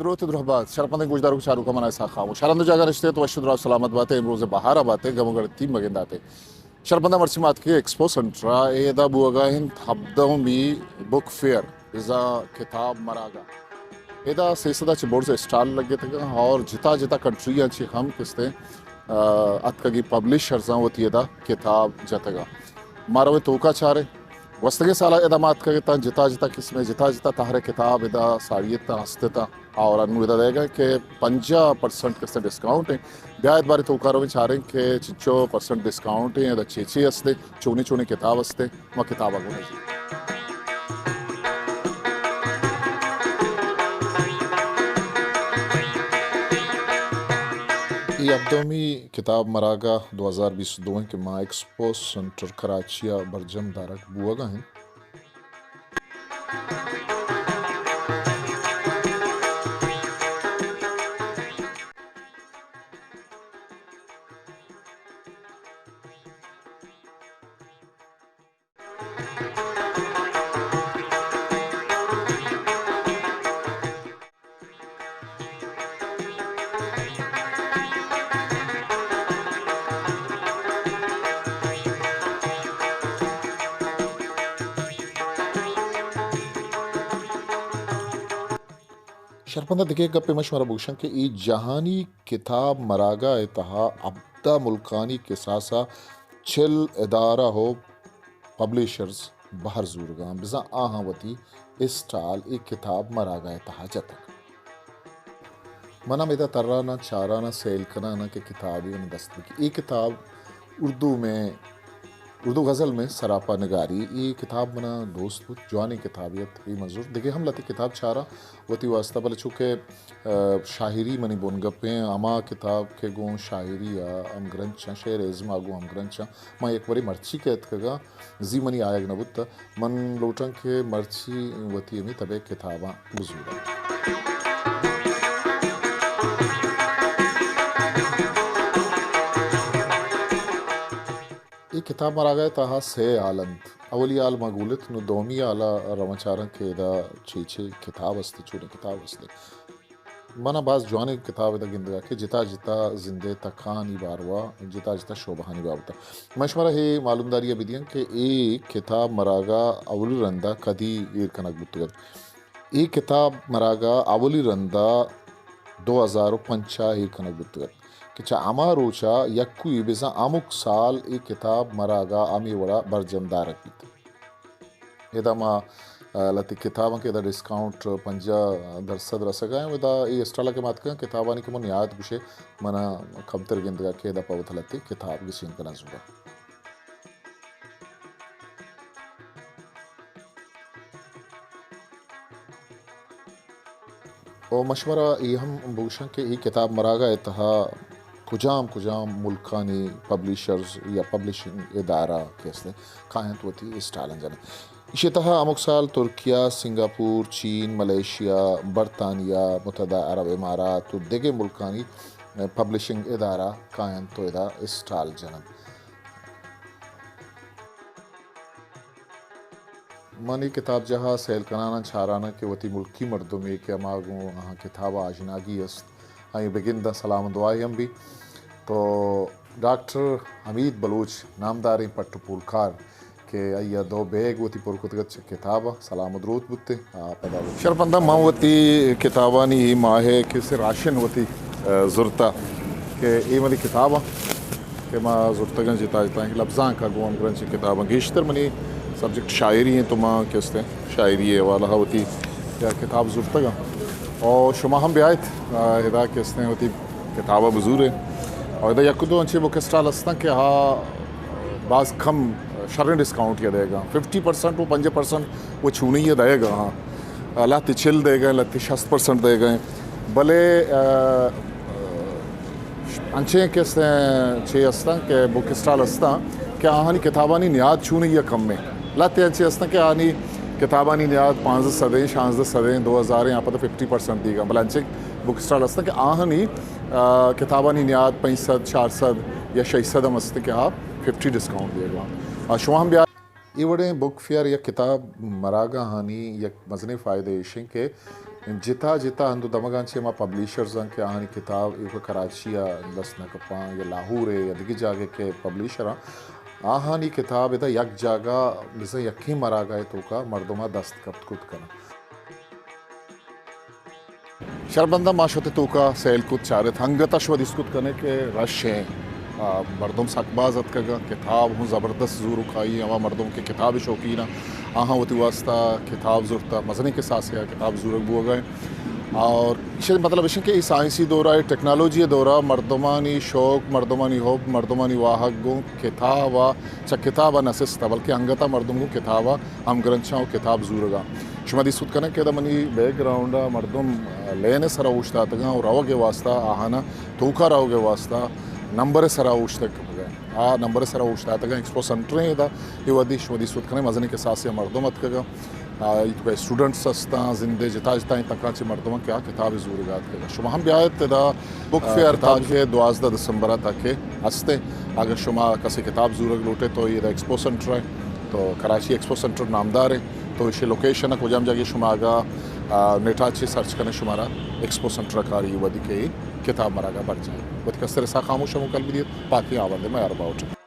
روت درہ بات، شرپندیں گوشداروک چاروکاں، من اسحاق خاموش۔ ہر ہند جاگہ نشتے تو وش درا سلامت باتے، امروز بہارا باتے، گم گڑتی مگنداتے۔ شرپندہ مرچی ما اتکیں ایکسپو سنٹرا، ایدا بوگا انت ہبدہمی بک فیئر، بزاں کتاب مراگا۔ ادا سیصد ء چہ برز اسٹال لگتگاں اور جتا جتا کنٹریاں چہ ہم کستے، آ، اتکگی پبلشرزاں وتی ادا کتاب جتگاں۔ ما رویں توکا چاریں۔ گوستگیں سالا ادا ما اتکگ اتاں، جتا جتا قسمیں جتا جتا تہرے کتاب ادا ساڑی اتاں، ہست اتاں اور انو ادا دئیگا کہ پنجاہ پرسنٹ کستے ڈسکاؤنٹ ہیں۔ بیایت بارے توکا رویں چاریں کہ چنچو پرسنٹ ڈسکاؤنٹ ہیں، ادا چے چے ہستے، چونیں چونیں کتاب ہستے، ما کتابا گونا جی۔ اے ہبدہمی کتاب مراگاہ دو ہزار بیست و دو انت کہ ما ایکسپو سنٹر کراچی ء برجم دارگ بوگا انت۔ شرپندہ دگہ گپے من شمارا بگوشاں کہ اے جہانی کتاب مراگاہ ء تہا ہبدہ ملکانی کساسا چل ادارہ و پبلشرز بہر زورگاں، بزاں آہاں وتی اسٹال اے کتاب مراگاہ ء تہا جتگ۔ من ہم ادا تراناں، چاراناں، سیل کناناں کہ کتابے من دست بکی۔ اے کتاب اردو میں، اردو غزل میں سراپا نگاری، اے کتاب منا دوست بوت، جوانیں کتابے ات، اے منظور۔ دگہ ہم لہتے کتاب چاراں وتی واسطہ، بلے چونکہ، آ، شاعری منی بنگپیں، ہما کتاب کہ گوں شاعری ء ہمگرنچاں، شعر ازم ء گوں ہمگرنچاں، من یک برے مرچی کہ اتکگاں، زی منی آیگ نہ بوت، من لوٹاں کہ مرچی وتی ہمے تبے کتاباں بزوراں۔ اے کتاب مراگاہ ء تہا سے ہال انت۔ اولی ہال ما گولت، نوں دومی ہال ء رواں چاراں کہ ادا چے چے کتاب است، چونیں کتاب است۔ من ء باز جوانیں کتاب ادا گندگ ء کہ جتا جتا زند ء تکانی باروا، جتا جتا شعبہانی بابت ء۔ من شمارا اے معلومداری ء بدیاں کہ اے کتاب مراگاہ اولی رندا کدی ایر کنگ بوتگ ات۔ اے کتاب مراگاہ اولی رندا دو ہزار و پنچ ء ایر کنگ بوتگ ات کہ چہ ہما روچا یکوئی بزاں ہمک سال اے کتاب مراگاہ ہمے وڑا برجم دارگ بیت۔ ادا ما، آ، لہتے کتاباں کہ ادا ڈسکاؤنٹ پنجاہ درصد رسگ ء ایں، ادا اے اسٹال ء کہ ما اتکگاں، کتابانی کہ من نیاد گوشے، من ء کمتر گندگ ء کہ ادا پہ وت لہتے کتاب گچین کناں زورا۔ و من شمارا اے ہم بگوشاں کہ اے کتاب مراگاہ ء تہا کجام کجام ملکانی پبلشرز یا پبلشنگ ادارہ کہ استیں، کاینت وتی اسٹالان جننت۔ ایشی تہا ہمک سال ترکیہ، سنگاپور، چین، ملائیشیا، برطانیہ، متحدہ عرب امارات و دگہ ملکانی پبلشنگ ادارہ کاینت و ادا اسٹال جننت۔ من اے کتابجاہ ء سیل کناناں، چاراناں کہ وتی ملکی مردمے کہ ہما گوں آہاں کتاب ء آژناگی است، آئی ء بگنداں، سلام ء دعائے ہم بی۔ تو ڈاکٹر حمید بلوچ، نامداریں پٹ ء پولکار کہ آئی ء دو بیگ وتی پر کتگ ات چہ کتاب ء، سلام ء دروت بوت۔ آ، پدا بوت۔ شرپندہ، من وتی کتابانی اے ماہ ء کسے راشن وتی، آ، زرتا کہ اے منی کتاباں کہ ما زرتگاں جتا جتا لبزانک ء گوں ہمگرنچیں کتاباں۔ گیشتر منی سبجیکٹ شاعری ایں، تو ما کہ استیں شاعری ء حوالہ ء وتی کتاب زرتگاں۔ اور شما ہم بیایت، آ، ادا کہ استیں وتی کتاب ء بزورے۔ اور ادا یک دو انچیں بک اسٹال ہستاں کہ ہا باز کم شریں ڈسکاؤنٹ یا دئیگا، ففٹی پرسنٹ و پنجاہ پرسنٹ و چونی یا دئیگا، ہاں۔ لہتے چل دئیگا، لہتے شست پرسنٹ دئیگا۔ بلے، آ، انچیں کہ استیں، چے استاں کہ بک اسٹال استاں کہ آہانی کتابانی نیاد چونی یا کم ایں۔ لہتے انچیں استاں کہ آہانی کتابانی نیاد پانزدہ سد ایں، شانزدہ سد ایں، دو ہزار ایں، آ پدا ففٹی پرسنٹ دیگا۔ بلے انچیں بک اسٹال استاں کہ آہانی، آ، کتابانی نیاد پنچ سد، چار سد یا شش سد ہم استیں کہ آ ففٹی ڈسکاؤنٹ دیگا۔ آ، شما ہم بیا۔ اے وڑیں بک فیئر یا کتاب مراگاہانی یک مزنیں فائدہ ایش انت کہ جتا جتا ہندو دمگاں چہ ما پبلشرز آں کہ آہانی کتاب ایوک کراچی ءَ دست نہ کپاں یا لاہور ءَ یا دگہ جاگہ کہ پبلشر آں، آہانی کتاب ادا یک جاگہ بزاں یکیں مراگہ ءِ توکا مردماں دست کپت کت کناں۔ شربندہ ما شت توکا سیل کت چارت، ہنگتا شما دیست کت کنے کہ رش ایں، آ، مردم سک باز اتکگاں، کتاب ہوں زبردست زورکائی، ہما مردم کہ کتاب شوقین آں، آہاں وتی واسطہ کتاب زرتا، مزنیں کساسے آ کتاب زورگ بوگا ایں۔ اور ایشی مطلب ایش کہ ای سائنسی دورا، ای ٹیکنالوجی دورا مردمانی شوق، مردمانی حب، مردمانی واہگ گوں کتاب آ، چہ کتاب آ نسستا، بلکہ انگتا مردم گوں کتاب آ ہمگرنچاں و کتاب زورگاں۔ شما دیست کت کنے کہ ادا منی بیک گراؤنڈ آ مردم لین سرا اوشتاتگاں و روگ واسطہ آہانا توکا روگ واسطہ نمبر سرا اوشتگ کپگا۔ آ نمبر سرا اوشتاتگاں، ایکسپو سنٹر ایں ادا، اے وھدی شما دیست کت کنے مزنیں کساسے مردم اتکگاں۔ آ، ای توکا اسٹوڈنٹس ہستاں، زندے جتا جتائیں تکاں چہ مردماں کہ آ کتاب زورگا اتکگاں۔ شما ہم بیایت ادا بک آ، فیئر کتاب تاکہ دوازدہ دسمبر تاکہ ہستے۔ اگر شما کسی کتاب زورگ لوٹے تو ادا ایکسپو سنٹر ہے، تو کراچی ایکسپو سنٹر نامدار ہے، تو ایشی لوکیشن ہے، کجام جاگہ شما اگا، آ، نیٹا چہ سرچ کنے شمارا ایکسپو سنٹر کاری وھدی کہ کتاب مراگا بر جائے۔ وھدی کستر سا خاموش ہم کل بدیت، پاکی آوندے میں ارباؤٹ۔